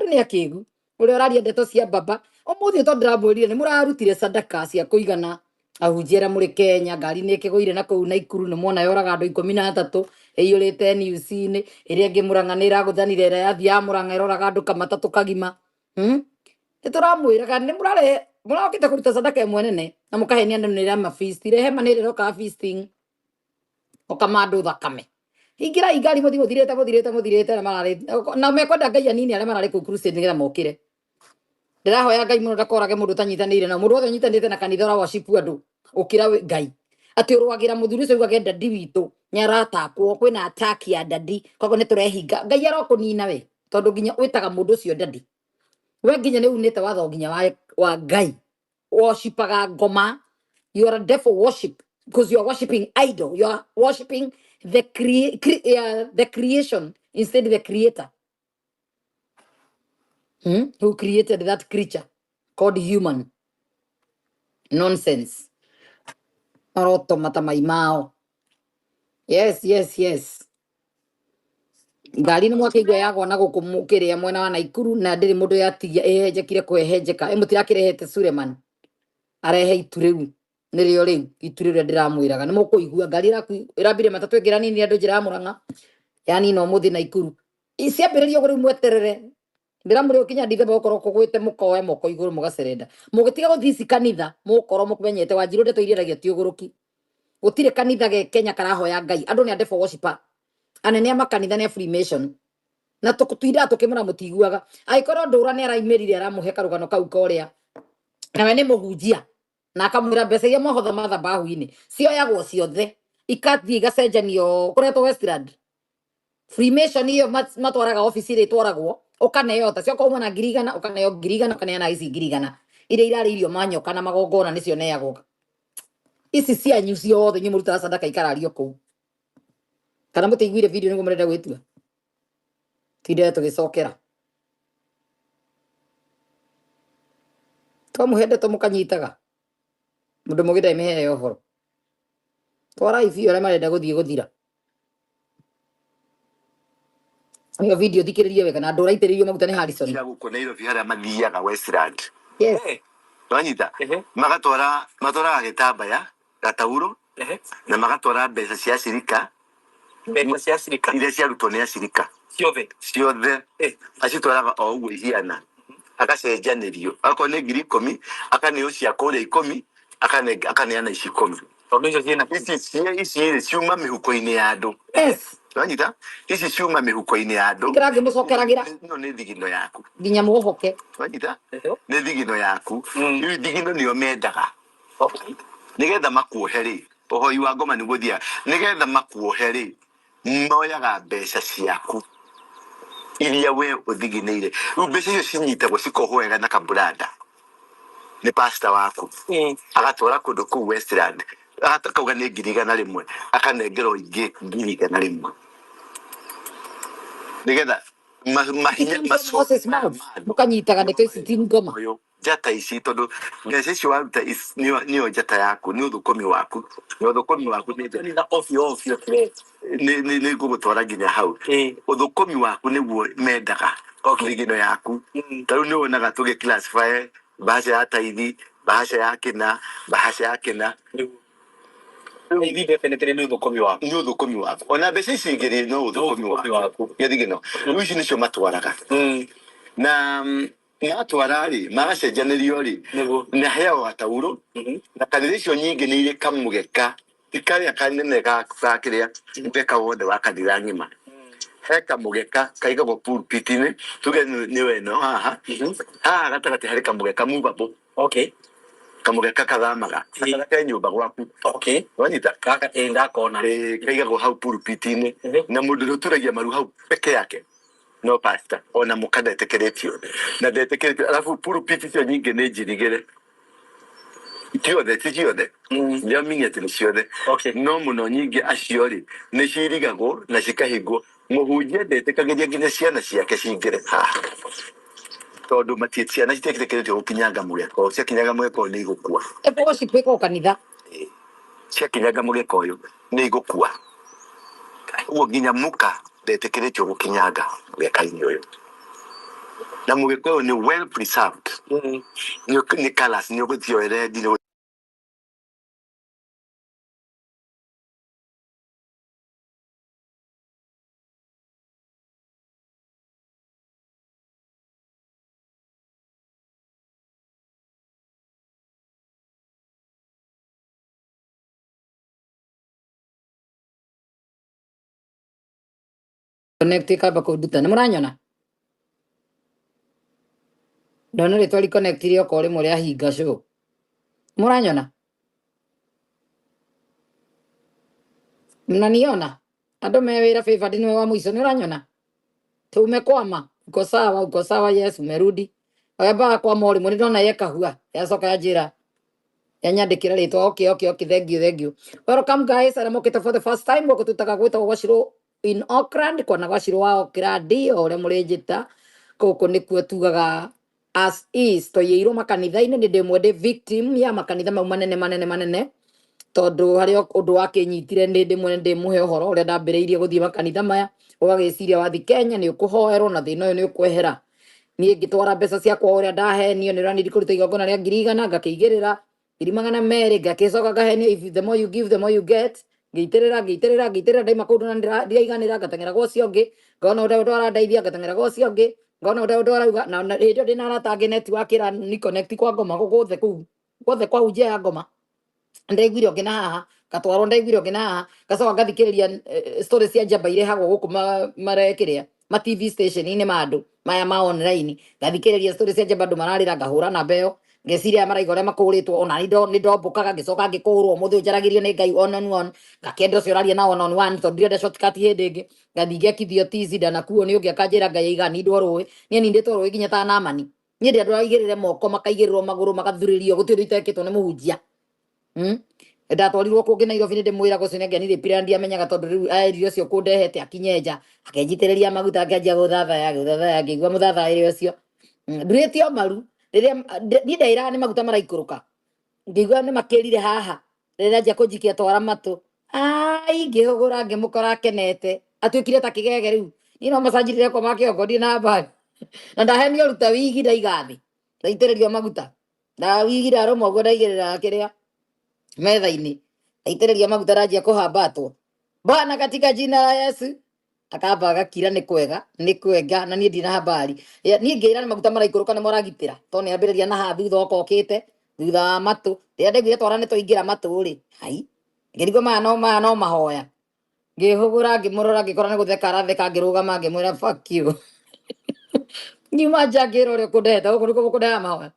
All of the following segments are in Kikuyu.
Andũ nĩ akĩgu. Ũrĩa ũraria ndeto cia baba. Ũmũthĩ tondũ ndĩramwĩrire nĩ mũrarutire sadaka cia kũigana ahunjia arĩa mũrĩ Kenya, ngari nĩ ĩkĩgũire na kũu Naikuru nĩ mwona yoraga andũ 13 ĩiyũrĩte news-inĩ, ĩrĩa ĩngĩ Murang'a nĩ ĩragũthanire ĩrĩa yathiaga Murang'a ĩroraga andũ kamatatũ kagima. Nĩ tũramwĩraga nĩ mũrarehe mũrokĩte kũruta sadaka ĩmwe nene na mũkahenia andũ nĩ ĩrama feast, rehema nĩ ĩrĩrokaga feasting ũkama andũ thakame. Ingĩrai ngari mũthiĩ mũthirĩte mũthirĩte mũthirĩte na mararĩ na mekwenda Ngai anini arĩa mararĩ kũu crusade nĩgetha mokĩre. Ndĩrahoya Ngai mũno ndakorage mũndũ ũtanyitanĩire na mũndũ wothe ũnyitanĩte na kanitha ũra worship andũ ũkĩra Ngai. Atĩ ũrũagĩra mũthuri ũcio augage dadi witũ nĩ aratakwo kwĩna attack ya dadi koguo nĩ tũrehinga. Ngai arokũnina we tondũ nginya wĩtaga mũndũ ũcio dadi. We nginya nĩ unĩte watho nginya wa Ngai. Worshipaga ngoma. You are a devil worship because you are worshiping idol. You are worshiping the creation instead the creator. Who created that creature called human. Nonsense. Maroto mata mai mao. Yes, yes, yes. Ngari nĩ mwakĩigua yagwa na gũkũ kĩrĩa mwena wa Naikuru na ndĩrĩ mũndũ yatigia ĩhehenjekire kũhehenjeka. Ĩ mũtirakĩrehete Suleiman. Arehe itu rĩu. Nĩrĩo rĩu itu rĩrĩa ndĩramwĩraga. Nĩ mũkũigua ngari ĩrambire matatũ ĩngĩ ĩranini andũ njĩra ya Murang'a. Yanina ũmũthĩ Naikuru. Ciambĩrĩria ũguo rĩu mweterere. Ndĩramwĩra ũkinya Dithemba gũkorwo kũgwĩte mũkoya moko igũrũ mũgacerenda. Mũgĩtiga gũthiĩ ici kanitha mũgũkorwo mũmenyete Wanjirũ ndeto iria aragia ti ũgũrũki. Gũtirĩ kanitha ge Kenya karahoya Ngai. Andũ nĩ a devil worshiper. Anene a makanitha nĩ a Freemason. Na tũtindaga tũkĩmwĩra mũtiguaga. Angĩkorwo Ndũra nĩ araimĩrire aramũhe karũgano kau korĩa. Nawe nĩ mũhunjia. Na akamwĩra mbeca iria mwahotha mathabahu-inĩ cioyagwo ciothe ikathiĩ igacenjanio kũretwo Westland. Freemason iyo matwaraga ofici ĩrĩa ĩtwaragwo ũkaneo ta cioka uma na 100,000 ũkaneo 100,000 ũkaneana ici 100,000 iria irarĩ irio manyoka na magongona nĩcio neagwo. Ici cianyu ciothe inyuĩ mũrutaga sadaka ikarario kũu. Kana mũtiaiguire video nĩguo mũrenda gwĩtua? Tindĩre tũgĩcokera. Twamũhe ndeto mũkanyitaga. Mũndũ mũgĩ ndarĩ mĩhere ya ũhoro. Twarai biũ arĩa marenda gũthiĩ gũthira. Ĩyo video thikĩrĩria wega na ndũra itĩrĩirio maguta nĩ Harrison. Cia gũkũ Nairobi harĩa mathiaga Westland. Yes. Wanyita? Magatwara matwaraga gĩtambaya, gataurũ na magatwara mbeca cia cirika Mbeca cia cirika iria ciarutwo nĩ acirika ciothe. Ciothe acitwaraga o ũguo ihiana agacenjanĩrio akorwo nĩ 10,000 akaneo cia kũrĩa 10 akaneana ici 10. Tondũ icio ciĩna ici ici rĩ ciuma mĩhuko-inĩ ya andũ. Yes. Wanyita? Ici ciuma mĩhuko-inĩ ya andũ. Ikara ngĩmũcokeragĩra. Ĩno nĩ thigino yaku. Nginya mũhoke. Wanyita? Nĩ thigino yaku. Rĩu thigino nĩyo mendaga. Nĩgetha makuohe rĩ, ũhoi wa ngoma nĩguo ũthiaga. Nĩgetha makuohe rĩ, moyaga mbeca ciaku iria we ũthiginĩire. Rĩu mbeca icio cinyitagwo cikohwo wega na kaburanda nĩ pastor waku. Agatwara kũndũ kũu Westland. Akauga nĩ 100,000 akanengerwo ingĩ 100,000. Nĩgetha mahinya Moses mouth. Mũkanyitaga ndeto ici ti ngoma. Ũyũ njata ici tondũ mbeca icio waruta nĩyo njata yaku, nĩ ũthũkũmi waku. Na ũthũkũmi waku nĩ njata. Kanitha obio obio. Nĩ ngũgũtwara nginya hau. Ũthũkũmi waku nĩguo mendaga. Thigino yaku. Ta rĩu nĩ wonaga tũgĩ classify bahasha ya taithi, bahasha ya kĩna, bahasha ya kĩna. Taithi definitely nĩ ũthũkũmi waku. Nĩ ũthũkũmi waku. Ona mbeca ici ingĩ rĩ, no ũthũkũmi waku. Nĩ thigino. Rĩu ici nĩcio matwaraga. Na matwara rĩ, magacenjanĩrio rĩ, na heagwo gataurũ, na kanitha icio nyingĩ nĩ irĩ kamũgeka, ti karĩa kanene ga kĩrĩa, mũgeka wothe wa kanitha ng'ima. He kamũgeka kaigagwo pulpit-inĩ, tuge nĩyo ĩno haha, haha gatagatĩ harĩ kamũgeka movable. Kamũgeka kathamaga, gaka ke nyũmba gwaku. Wanyita? Gaka, ĩĩ, ndakona. Ĩĩ, kaigagwo hau pulpit-inĩ, na mũndũ ũrĩa ũturagia maru hau peke yake no pastor, ona mũka ndetĩkĩrĩtio. Na ndetĩkĩrĩtio, alafu pulpit icio nyingĩ nĩ njirigĩre. Ti othe, ti ciothe. Ndiramini atĩ nĩ ciothe. No mũno nyingĩ acio rĩ, nĩ cirigagwo na cikahingwo. Mũhunjia ndetĩkagĩria nginya ciana ciake cingĩre haha. Tondũ ciana citiĩtĩkĩrĩtio gũkinyanga mũgeka ũyũ. Ciakinyanga mũgeka ũyũ nĩ igũkua. Ĩĩ, worship ĩkagwo kanitha. Ĩĩ. Ciakinyanga mũgeka ũyũ nĩ igũkua. Ũguo nginya mũka ndetĩkĩrĩtio gũkinyanga mũgeka-inĩ ũyũ. Na mũgĩkũyũ nĩ well preserved. Nĩ colours, nĩ ũgũthiĩ red, nĩ Connect kamba kũnduta. Nĩ mũranyona? Ndona rĩtwa reconnect rĩoka o rĩmwe rĩahinga show. Mũranyona? Mnaniona? Andũ me wĩra favored nĩwe wa mũico nĩ ũranyona? Tumekwama. Uko sawa, uko sawa, yes, umerudi. Wambaga kwama o rĩmwe nĩ ndona yekahua. Yacoka yanjĩra yanyandĩkĩra rĩtwa. Okay, thank you, thank you. Welcome guys, arĩa mokĩte for the first time gũkũ tũtaga gwĩtagwo Gwacirũ in Auckland, kwana Gwacirũ wa Auckland, o ũrĩa mũrĩnjĩta. Gũkũ nĩkuo tugaga as is twaiyĩirwo makanitha-inĩ. Nĩ ndĩmwe ndĩ victim ya makanitha mau manene manene manene, tondũ harĩ ũndũ wakĩnyitire. Nĩ ndĩmwe ndĩmũhe ũhoro ũrĩa ndambĩrĩirie gũthiĩ makanitha maya. Ũgagĩciria wathi Kenya nĩ ũkũhoerwo na thĩna ũyũ nĩ ũkwehera. Niĩ ngĩtwara mbeca ciakwa ũrĩa ndahenio nĩ ũrani kũruta igongona rĩa 100,000, ngakĩigĩrĩra 200,000, ngakĩcoka ngahenio, if the more you give, the more you get. Ngĩitĩrĩra, ngĩitĩrĩra, ngĩitĩrĩra, ndaima kũndũ na ndiraiganĩra, ngateng'era gwa ũcio ũngĩ, ngona ũrĩa ũndũ arandeithia, ngateng'era gwa ũcio ũngĩ, ngona ũrĩa ũndũ arauga. Na hĩndĩ ĩyo ndĩna arata angĩ network ĩra ni connect kwa ngoma guothe kũu guothe kwa hunjia ya ngoma. Ndaiguire ũngĩ na haha ngatwarwo, ndaiguire ũngĩ na haha ngacoka ngathikĩrĩria story cia njamba irehagwo gũkũ marekĩrĩa ma TV station-inĩ ma andũ maya ma online. Ngathikĩrĩria story cia njamba, andũ mararĩra, ngahũra namba ĩyo, ngeciria maraiga ũrĩa makũrĩtwo. Ona nĩ ndombũkaga, ngĩcoka ngĩkũrwo ũmũthĩ ũyũ njaragĩrio nĩ Ngai one on one. Ngakĩenda ũcio ũraria na one on one, tondũ ndirenda shortcut. Hĩndĩ ĩngĩ ngathiĩ ngekithio tizi ndanakuo nĩ ũngĩ, akanjĩra Ngai aiga nindwo rũĩ. Niĩ nindĩtwo rũĩ nginya ta Namani. Niĩ ndĩ andũ aigĩrĩre moko, makaigĩrĩrwo magũrũ, magathurĩrio, gũtirĩ ũndũ itekĩtwo nĩ mũhunjia. Ndatwarirwo kũngĩ Nairobi, nĩ ndĩmwĩraga ũcio nĩ angianire na ndiamenyaga, tondũ rĩu erire ũcio kũndehete akinye nja, akĩnjitĩrĩria maguta, akĩanjia gũthathaya, gũthathaya, ngĩigua mũthathaĩre ũcio. Ndurĩte o maru rĩrĩa niĩ ndeĩraga nĩ maguta maraikũrũka, ngĩigua nĩ makĩrire haha rĩrĩa anjia kũnjikia twara matũ. Ai, ngĩhũgũra ngĩmũkora akenete, atuĩkire ta kĩgege. Rĩu niĩ no macanjirire kwa makĩongo, ndirĩ na mbari na ndahenio ruta wigi, ndaiga thĩ, ndaitĩrĩrio maguta, nda wigi ndarũma ũguo, ndaigĩrĩra kĩrĩa metha-inĩ, ndaitĩrĩria maguta, ndanjia kũhambatwo, Bwana katika jina la Yesu. Akamba agakira, nĩ kwega, nĩ kwega, na niĩ ndina habari. Niĩ ngĩra nĩ maguta maraikũrũka, nĩ moragitĩra, tondũ nĩ ambĩrĩria na haha thutha okokĩte thutha wa matũ. Rĩrĩa ndaiguire twara nĩ twaingĩra matũ rĩ, hai, ngĩrigwo maya no mahoya. Ngĩhũgũra, ngĩmũrora, ngĩkora nĩ gũtheka aratheka. Ngĩrũgama, ngĩmwĩra, "Fuck you." Nyuma nja, ngĩra ũrĩa ũkũndehete gũkũ nĩkuo mũkũndehaga mahoya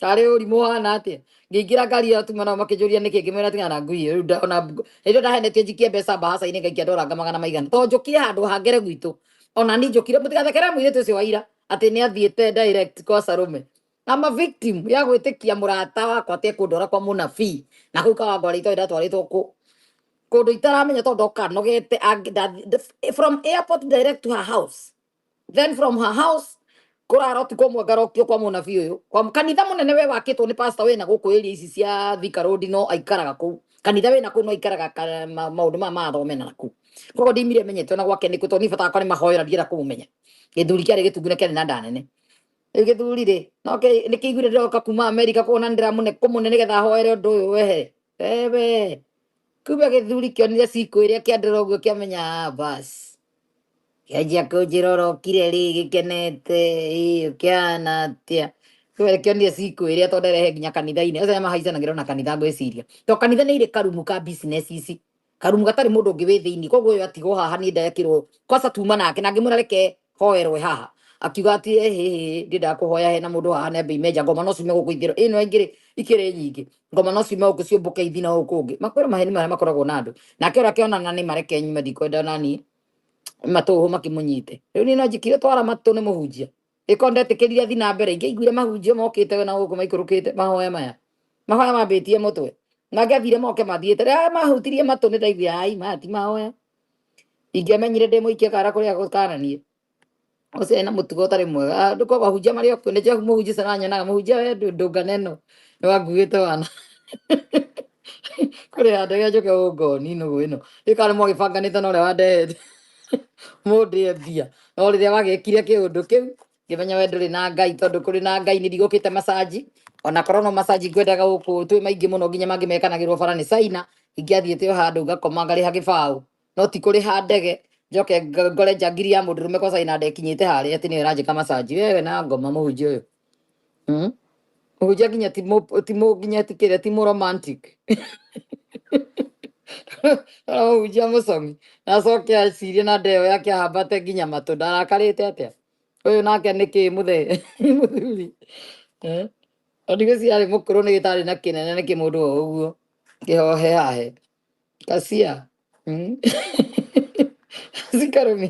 tarĩ ũrimũ hana atĩa? Ngĩingĩra ngari ĩyo tuma nao makĩnjũria nĩkĩ, ngĩmwĩra tigana na ngui ĩyo. Rĩu ona hĩndĩ ĩyo ndahenetie njikie mbeca mbahaca-inĩ, ngaikia ndoranga magana maigana to njũkire handũ hangere gwitũ. Ona ni njũkire, mũtigathekere mũirĩtu ũcio wa ira atĩ nĩ athiĩte direct kwa Salome. I'm a victim ya gwĩtĩkia mũrata wakwa atĩ ekũndwara kwa mũnabii na kũu Kawangware itoĩ ndatwarĩtwo kũ kũndũ itaramenya, tondũ ndoka nogete from airport direct to her house, then from her house kũrara ũtukũ ũmwe, ngarokio kwa mũnabii ũyũ kwa kanitha mũnene we wakĩtwo nĩ pastor wĩna gũkũ area ici cia Thika Road, no aikaraga kũu kanitha wĩna kũu, no aikaraga maũndũ maya mathome na kũu. Koguo ndimire menyete ona gwake nĩkũ, tondũ niĩ bata wakwa nĩ mahoyo na ndienda kũmũmenya. Gĩthuri kĩarĩ gĩtungu na kĩarĩ na nda nene. Rĩu gĩthuri rĩ no nĩ kĩiguire ndĩroka kuma Amerika kuona ndĩramũne kũmũne nĩgetha ahoere ũndũ ũyũ wehere. Wewe kumbe gĩthuri kĩonire cikũ ĩrĩa kĩandĩra ũguo, kĩamenya, "Ah, bas." Kĩanjia kũnjĩra ũrokire rĩ gĩkenete ĩ ũkĩhana atĩa. Kumbe kĩonire cikũ ĩrĩa, tondũ nderehe nginya kanitha-inĩ acio mahaicanagĩra na kanitha. Ngwĩciria to kanitha nĩ irĩ karumu ka business ici, karumu gatarĩ mũndũ ũngĩ wĩ thĩinĩ. Koguo ũyũ atigwo haha, niĩ ndekĩrwo kwanza tuma nake na ngĩmwĩra reke hoerwe haha, akiuga atĩ ĩhĩhĩ, ndiendaga kũhoya hena mũndũ haha, nĩ ambe imenja ngoma no ciume gũkũ ithĩro ĩno ingĩrĩ ikĩrĩ nyingĩ, ngoma no ciume gũkũ ciũmbũke ithi na gũkũ ũngĩ. Makwĩra maheni marĩa makoragwo na andũ nake ũrĩa akĩonana nĩ mareke nyume, ndikwenda nani matũhũ makĩmũnyite. Rĩu niĩ no njikire twara matũ nĩ mũhunjia ĩko ndetĩkĩrire athi na mbere. Ingĩaiguire mahunjio mokĩte na gũkũ maikũrũkĩte, mahoya maya, mahoya mambĩtie mũtwe, mangĩathire moke mathiĩte rĩrĩa mahutirie matũ, nĩ ndaiguire ai maya ti mahoya. Ingĩamenyire ndĩ mũikia kara kũrĩa gũkananie ũcio ena mũtugo ũtarĩ mwega. Andũ kwa ahunjia marĩ okuo nĩ njũĩ mũhunjia ũcio aranyonaga, mũhunjia we ndũngana ĩno nĩ wanguĩte wana kũrĩ handũ gĩa njoke ũngoni nũgũ ĩno ĩka nĩ mwagĩbanganĩte na ũrĩa wandehete mũndĩe mbia, no rĩrĩa wagĩkire kĩũndũ kĩu. Ngĩmenya we ndũrĩ na Ngai, tondũ kũrĩ na Ngai nĩ ndigũkĩte macaji. Ona korwo no macaji ngwendaga gũkũ twĩ maingĩ mũno, nginya mangĩ mekanagĩrwo bara nĩ China. Ingĩathiĩte o handũ ngakoma ngarĩha gĩbaũ, no ti kũrĩha ndege njoke ngore njangiri ya mũndũrũme kwa China ndekinyĩte harĩa atĩ nĩyo ĩranjĩka macaji. Wewe na ngoma mũhunjia ũyũ. Mũhunjia nginya ti nginya ti kĩrĩa, ti mũ romantic. Mũhunjia mũcomi na acoke acirie na ndeo yake ahambate nginya matũ, ndarakarĩte atĩa ũyũ nake nĩkĩ mũthee mũthuri, eh? Ndigwĩciria arĩ mũkũrũ nĩ gĩtarĩ na kĩnene nĩkĩ mũndũ o ũguo kĩhohe hahe kacia. Cikarũmi.